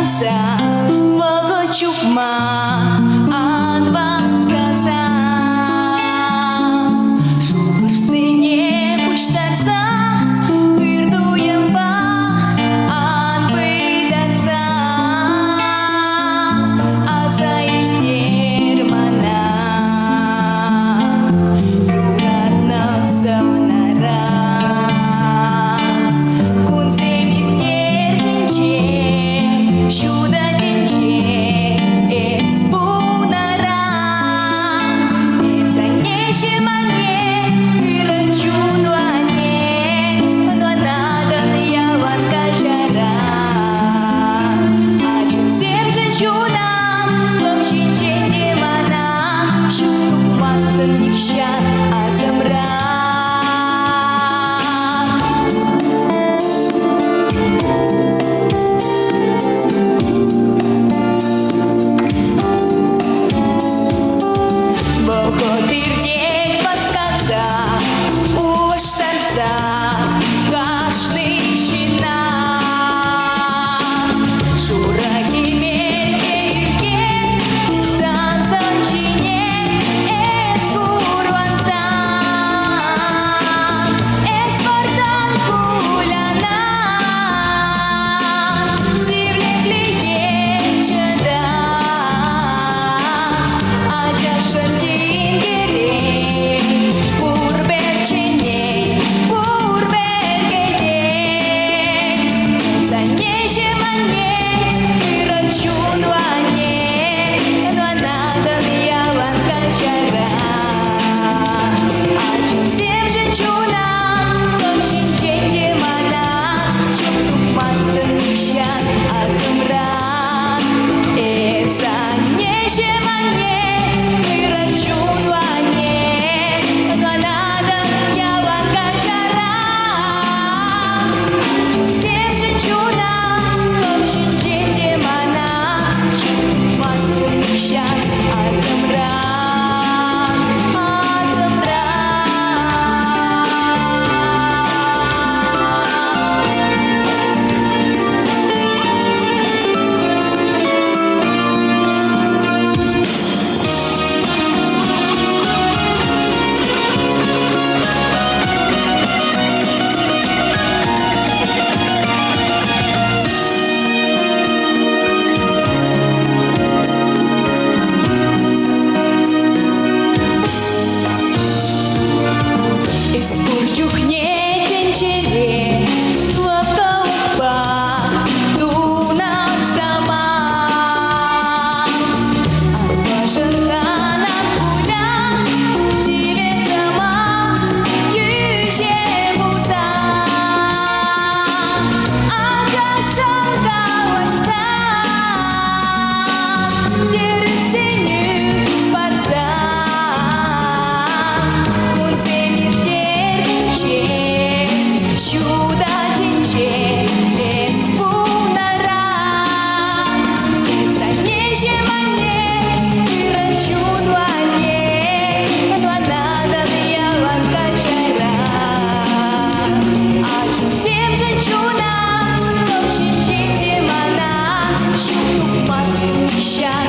Шанса вӑхӑт чупма ан васкаса. Шухӑшсене пуҫтарса ыр туйӑмпа ан пытарса. Аса илтер мана юратнӑ сӑнара. Кунсем ирттернинче, ҫутӑ тӗнче эс пулнӑран. Эс аннеҫӗм анне, ырӑ чунлӑ анне, ӑнланатӑн ялан каҫаран. Ачусемшӗн чунам, вӑл ҫинчен те мана ҫук тухмастӑн нихҫан асӑмран. Вӑхӑт иртет васкаса, улӑштарса кашни ҫынна. Шурӑ кӗмелпе ӳкет сан сӑн ҫине эс хурлансан. Эс вартан куляна, сивлеклӗхе чӑтан. Ачашӑн тинкерет, пурпӗр чӗнет, пурпӗр кӗтет. Саннеҫӗм анне, ырӑ чунлӑ анне, ӑнланатӑн ялан каҫаран. Ачусемшӗн чуна, тӑм ҫинчен те мана ҫук тухмастӑн нихҫан асӑмран. Эс аннеҫӗм анне, ырӑ чунлӑ анне, ӑнланатӑн ялан каҫаран. Ачусемшӗн чуна, тӑм ҫинчен те мана ҫук тухмастӑн нихҫан асӑмран, асӑмран. Эс пур чухне тӗнчере лӑпкӑлӑхпа тунӑ самант. Ан пӑшӑрхан, ан кулян, сивӗ сӑмах йӳҫе пулсан. Ачашшӑн калаҫсан, тӗрӗссене парсан. Кунсем ирттернинче ҫутӑ тӗнче эс пулнӑран. Эс аннеҫӗм анне, ырӑ чунлӑ анне, ӑнланатӑн ялан каҫаран. Ачусемшӗн чуна, тӑм ҫинчен те мана ҫук тухмасть нихҫан.